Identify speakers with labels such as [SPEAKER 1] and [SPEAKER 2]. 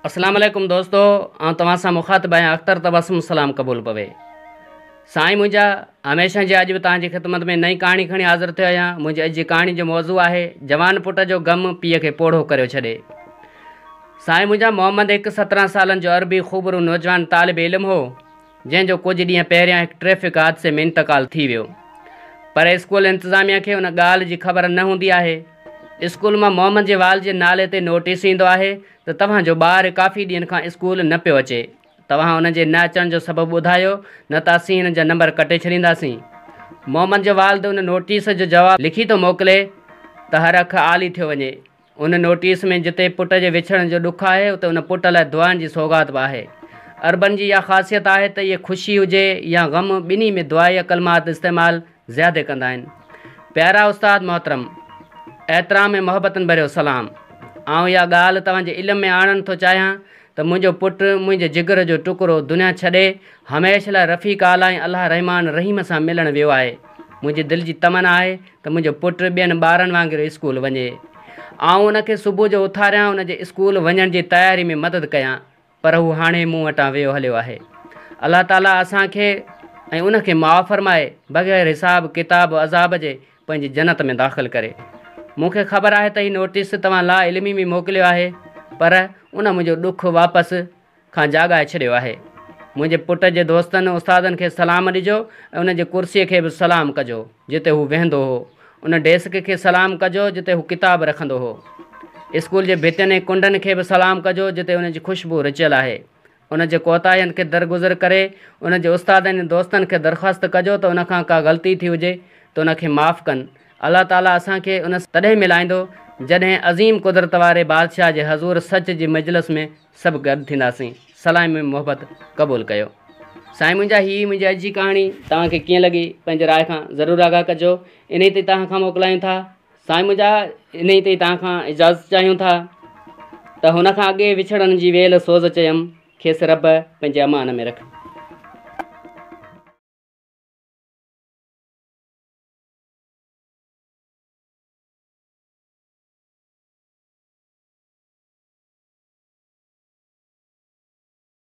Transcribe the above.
[SPEAKER 1] اسلام عليڪم دوستو آئون توهان سان مخاطب آهيان اختر تبسم سلام قبول پوي سائين منهنجا هميشه جيان اڄ به توهان جي خدمت ۾ نئين ڪهاڻي کڻي حاضر ٿيو آهيان منهنجي اڄ جي ڪهاڻي جو موضوع آهي جوان پٽ جو غم پيء کي پوڙهو ڪريو ڇڏي سائين منهنجا محمد هڪ 17 سالن جو عربي خوبرو نوجوان طالب علم هو جنهن جو ڪجهه ڏينهن پهريان هڪ ٽريفڪ حادثي ۾ انتقال ٿي ويو پر اسڪول انتظاميا کي ان ڳالهه جي خبر نه هوندي آهي. اسڪول مان محمد جي والد جي نالي تي نوٽيس ايندو آهي ته توهان جو ٻار ڪافي ڏينهن کان اسڪول نه پيو اچي توهان ان جي نه اچڻ جو سبب ٻڌايو نه ته اسين هن جا نمبر ڪٽي ڇڏينداسين. محمد جو والد ان نوٽيس جو جواب لکي ٿو موڪلي ته هر اک آلي ٿيو وڃي. ان نوٽيس ۾ جتي پٽ جي وڇڙڻ جو ڏک آهي اتي ان پٽ لاء دعائن جي سوغات به آهي. عربن جي اها خاصيت آهي ته اهي خوشي هجي يا غم ٻنهي ۾ دعائيه ڪلمات استعمال زياده ڪندا آهن. پيارا استاد محترم! احترام ۽ محبتن ڀريو سلام. آئون اها ڳالهه توهان جي علم ۾ آڻڻ ٿو چاهيان ته منهنجو پٽ منهنجي جگر جو ٽڪرو دنيا ڇڏي هميشه لاء رفيق اعليٰ ۽ الله رحمان رحيم سان ملڻ ويو آهي. منهنجي دل جي تمنا آهي ته منهنجو پٽ ٻين ٻارن وانگر اسڪول وڃي. آئون ان کي صبح جو اٿاريان ان جي اسڪول وڃڻ جي تياري ۾ مدد ڪيان پر هو هاڻي مون وٽان ويو هليو آهي. الله تعاليٰ اسان کي ۽ ان کي معاف فرمائي بغير حساب ڪتاب عذاب جي پنهنجي جنت ۾ داخل ڪري. مون کي خبر آهي ته هي نوٽيس توهان لا علمي ۾ موڪليو آهي پر ان منهنجو ڏک واپس کان جاڳائي ڇڏيو آهي. منهنجي پٽ جي دوستن استادن کي سلام ڏجو ۽ ان جي ڪرسيء کي به سلام ڪجو جتي هو ويهندو هو. ان ڊيسڪ کي سلام ڪجو جتي هو ڪتاب رکندو هو. اسڪول جي ڀتين ۽ ڪنڊن کي به سلام ڪجو جتي ان جي خوشبو رچيل آهي. ان جي ڪوتاهين کي درگذر ڪري ان جي استادن ۽ دوستن کي درخواست ڪجو ته ان کان ڪا غلطي ٿي هجي ته ان کي معاف ڪن. الله تعاليٰ اسان کي ان سان تڏهن ملائيندو جڏهن عظيم قدرت واري بادشاهه جي حضور سچ جي مجلس ۾ سڀ گڏ ٿينداسين. سلام ۽ محبت قبول ڪيو. سائين منهنجا هي منهنجي اڄ جي ڪهاڻي توهان کي ڪيئن لڳي پنهنجي راء کان ضرور آگاهه ڪجو. انهي تي توهان کان موڪلايون ٿا. سائين منهنجا انهي تي توهان کان اجازت چاهيون ٿا ته هن کان اڳي وڇڙڻ جي ويل سوز چيم کيس رب پنهنجي امان ۾ رک.